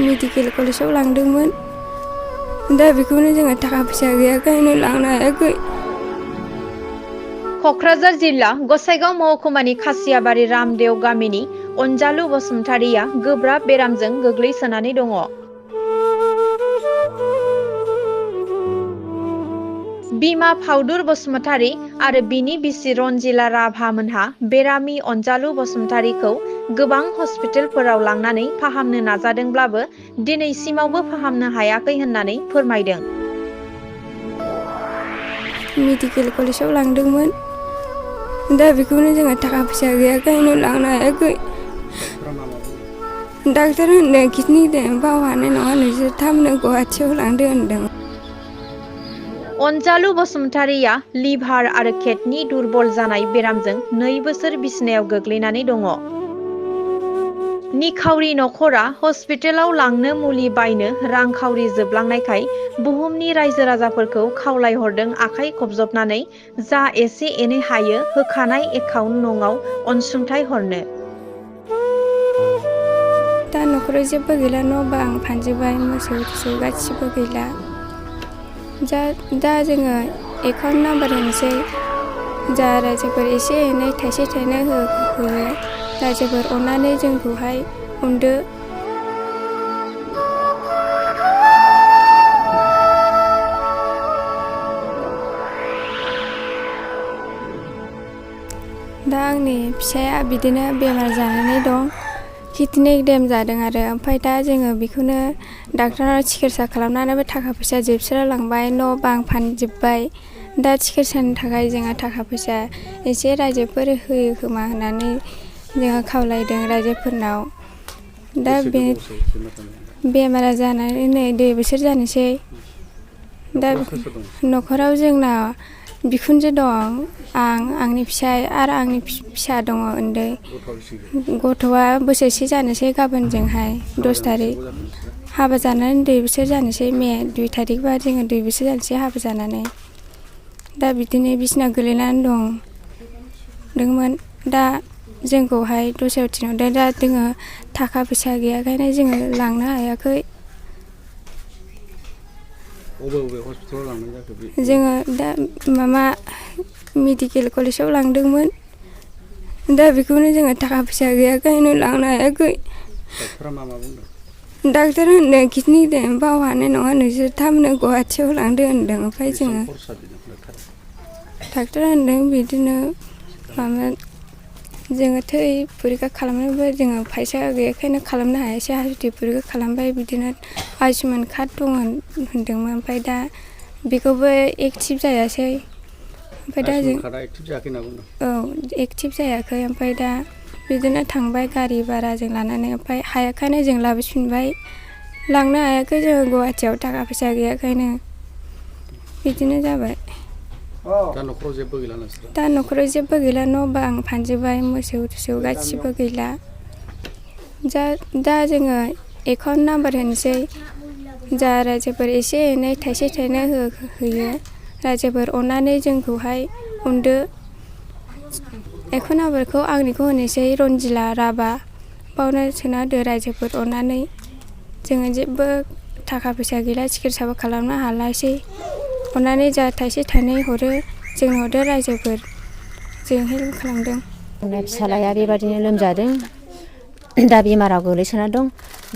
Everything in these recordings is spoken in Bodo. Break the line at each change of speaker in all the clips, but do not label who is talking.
मेडिकेल कलेजाव लांदोंमोन दा बेखौनो जोङो थाखा फैसा गैयाखायनो लांनो हायाखै।
क'क्राझार जिल्ला गसाइगाव महकुमानि खासियाबारि रामदेव गामिनि अनजालु बसुमतारिया गोब्राब बेरामजों गोग्लैसोनानै दङ। बिमा फाउदुर बसुमतारी आरो बिनि बिसि रन्जिला राभा मोनहा बेरामि अनजालु बसुमतारीखौ गोबां हस्पिटालफोराव लांनानै फाहामनो नाजादोंब्लाबो दिनैसिमावबो फाहामनो हायाखै होननानै फोरमायदों।
मेडिकेल कलेजाव लांदोंमोन दा बेखौनो जोङो थाखा फैसा गैयाखायनो लांनो हायाखै। डाक्टर होनदों किडनि बाव हानाय नङा नोंसोर थाबनो गुवाहाटियाव लांदो होनदों।
अनजालु बसुमतारिया लिभार आरो किडनि दुर्बल जानाय बेरामजों 2 बोसोर बिसनायाव गोग्लैनानै दङ। निखावरि नखरा हस्पिटालाव लांनो मुलि बायनो रांखावरि जोबलांनायखाय बुहुमनि रायजो राजाफोरखौ खावलायहरदों आखाइ खबजबनानै जा एसे एनै हायो होखानाय एकाउन्ट नङाव अनसुंथाइ हरनो।
दा न'खराव जेबो गैला, न' बां फानजोब्बाय, मोसौ थोसौ गासिबो गैला। दा जोङो एकाउन्ट नाम्बार होनोसै, जा रायजोफोर एसे एनै थाइसे थाइनै होयो रायजोफोर अननानै जोंखौहाय अनदो। दा आंनि फिसाया बिदिनो बेमार जानानै दं, किडनि देम जादों आरो ओमफ्राय दा जोङो बेखौनो डाक्टरनाव चिकित्सा खालामनानैबो थाखा फैसा जोबस्रालांबाय, न' बां फानजोब्बाय। दा चिकित्सानि थाखाय जोङो थाखा फैसा एसे रायजोफोर होयो खोमा होननानै जोङो खावलायदों रायजोफोरनाव। दा बे बेमारा जानानै नै 2 बोसोर जानोसै। दा न'खराव जोंना बिखुनजो दं, आंनि फिसाय आरो आंनि फिसा दङ उन्दै। गथ'आ बोसोरसे जानोसै गाबोनजोंहाय 10 तारिख। हाबा जानानै 2 बोसोर जानोसै, मे 2 तारिखबा जोङो 2 बोसोर जानोसै हाबा जानानै। दा बिदिनो बिसिना गोलैनानै दंमोन। दा जोंखौहाय दस्रायाव थिनहरदों। दा जोङो थाखा फैसा गैयाखायनो जोङो लांनो हायाखै।
बबे हस्पिटालाव लांनाय जाखो?
जोङो दा मेडिकेल कलेजाव लांदोंमोन दा बेखौनो जोङो थाखा फैसा गैयाखायनो लांनो हायाखै।
डाक्टरा मा बुंदों?
डाक्टर होनदों किडनि बाव हानाय नङा नोंसोर थाबनो गुवाहाटियाव लांदो होनदों। ओमफ्राय जोङो डाक्टर होनदों बिदिनो जोङो थै परिखा खालामनोबो जोङो फैसा गैयाखायनो खालामनो हायासै। हासुदै परिखा खालामबाय, बिदिनो आयुष्मान कार्ड दं होनदोंमोन। ओमफ्राय दा बेखौबो एक्टिभ जायासै। ओमफ्राय दा जों एक्टिभ जायाखै। ओमफ्राय दा बिदिनो थांबाय गारि भाराजों लानानै, ओमफ्राय हायाखायनो जों लाबोफिनबाय। लांनो हायाखै जोङो गुवाहाटियाव थाखा फैसा गैयाखायनो। बिदिनो जाबाय।
दा न'खराव जेबो गैला नोंसोर?
दा न'खराव जेबो गैला, न' बां फानजोब्बाय, मोसौ थोसौ गासिबो गैला। दा जोङो एकाउन्ट नाम्बार होनोसै, जा रायजोफोर एसे एनै थाइसे थाइनै होयो रायजोफोर अननानै जोंखौहाय अनदो। एकाउन्ट नाम्बारखौ आंनिखौ होनोसै, रन्जिला राभा, बावनो सोना होदो रायजोफोर अननानै। जोङो जेबो थाखा फैसा गैला, चिकित्साबो खालामनो हालासै। अननानै जा थाइसे थाइनै हरो जोंनो हरदो रायजोफोर, जों हेल्प खालामदों।
आंना फिसालाया बेबादिनो लोमजादों, दा बेमाराव गोलैसोना दं।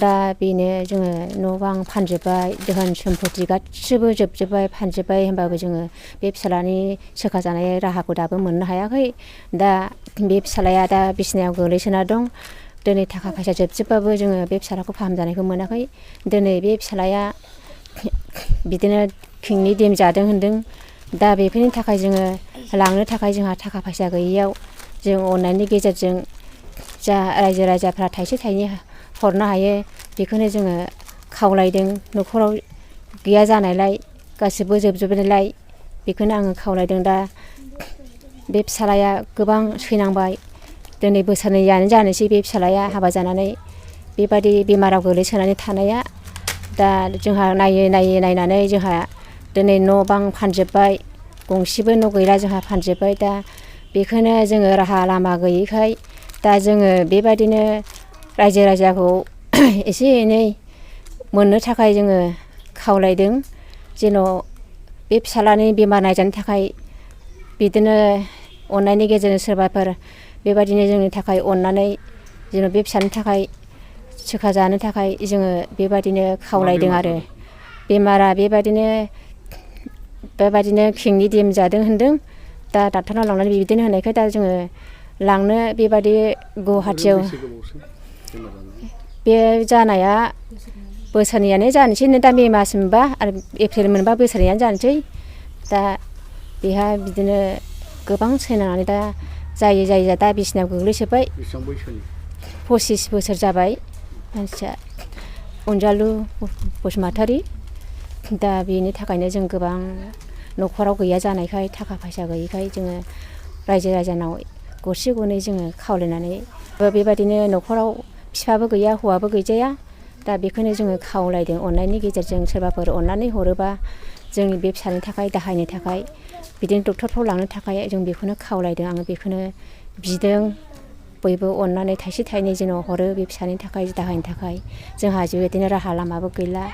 दा बेनो जोङो न' बां फानजोब्बाय, धोन सम्पति गासिबो जोबजोब्बाय, फानजोब्बाय। होमबाबो जोङो बे फिसालानि सोखाजानाय राहाखौ दाबो मोननो हायाखै। दा बे फिसालाया दा बिसनायाव गोलैसोना दं। दिनै थाखा फैसा जोबजोबबाबो जोङो बे फिसालाखौ फाहामजानायखौ मोनाखै। दिनै बे फिसालाया बिदिनो किडनि देम जादों होनदों। दा बेफोरनि थाखाय जोङो लांनो थाखाय जोंहा थाखा फैसा गैयैयाव जों अननायनि गेजेरजों जा रायजो राजाफ्रा थाइसे थाइनै हरनो हायो बेखौनो जोङो खावलायदों। न'खराव गैया जानायलाय, गासिबो जोबजोबनायलाय बेखौनो आङो खावलायदों। दा बे फिसालाया गोबां सैनांबाय, दिनै बोसोरनैयानो जानोसै बे फिसालाया हाबा जानानै बेबादि बेमाराव गोलैसोनानै थानाया। दा जोंहा नायनानै जोंहा दिनै न' बां फानजोब्बाय, गंसेबो न' गैला जोंहा फानजोब्बाय। दा बेखौनो जोङो राहा लामा गैयैखाय दा जोङो बेबादिनो रायजो राजाखौ एसे एनै मोननो थाखाय जोङो खावलायदों जेन' बे फिसालानि बेमार नायजानो थाखाय बिदिनो अननायनि गेजेरजों सोरबाफोर बेबायदिनो जोंनि थाखाय अननानै जेन' बे फिसानि थाखाय सोखा जानो थाखाय जोङो बेबायदिनो खावलायदों आरो बेमारा बेबायदिनो खिंनि देम जादों होनदों दा डाक्टारनाव लांनानै बिदिनो होनायखाय दा जोङो लांनो बेबायदि गुवाहाटियाव बे जानाया बोसोरनैयानो जानोसै दा मे मास मोनबा आरो एप्रिल मोनबा बोसोरनैयानो जानोसै दा बेहा बिदिनो गोबां सैनानै दा जायै दा बिसिनायाव गोग्लैसोबाय 25 बोसोर जाबाय मानसिया अनजालु बसुमतारी दा बेनि थाखायनो जों गोबां न'खराव गैया जानायखाय थाखा फैसा गैयिखाय जोङो रायजो राजानाव गरसे गरनै जोङो खावलायनानै बेबायदिनो न'खराव बिफाबो गैया हौवाबो गैजाया दा बेखौनो जोङो खावलायदों अननायनि गेजेरजों सोरबाफोर अननानै हरोबा जोंनि बे फिसानि थाखाय दाहायनि थाखाय बिदिनो डक्टरफ्राव लांनो थाखाय जों बेखौनो खावलायदों आङो बेखौनो बिदों बयबो अननानै थाइसे थाइनै जेन' हरो बे फिसानि थाखाय दाहायनि थाखाय जोंहा बेबायदिनो राहा लामाबो गैला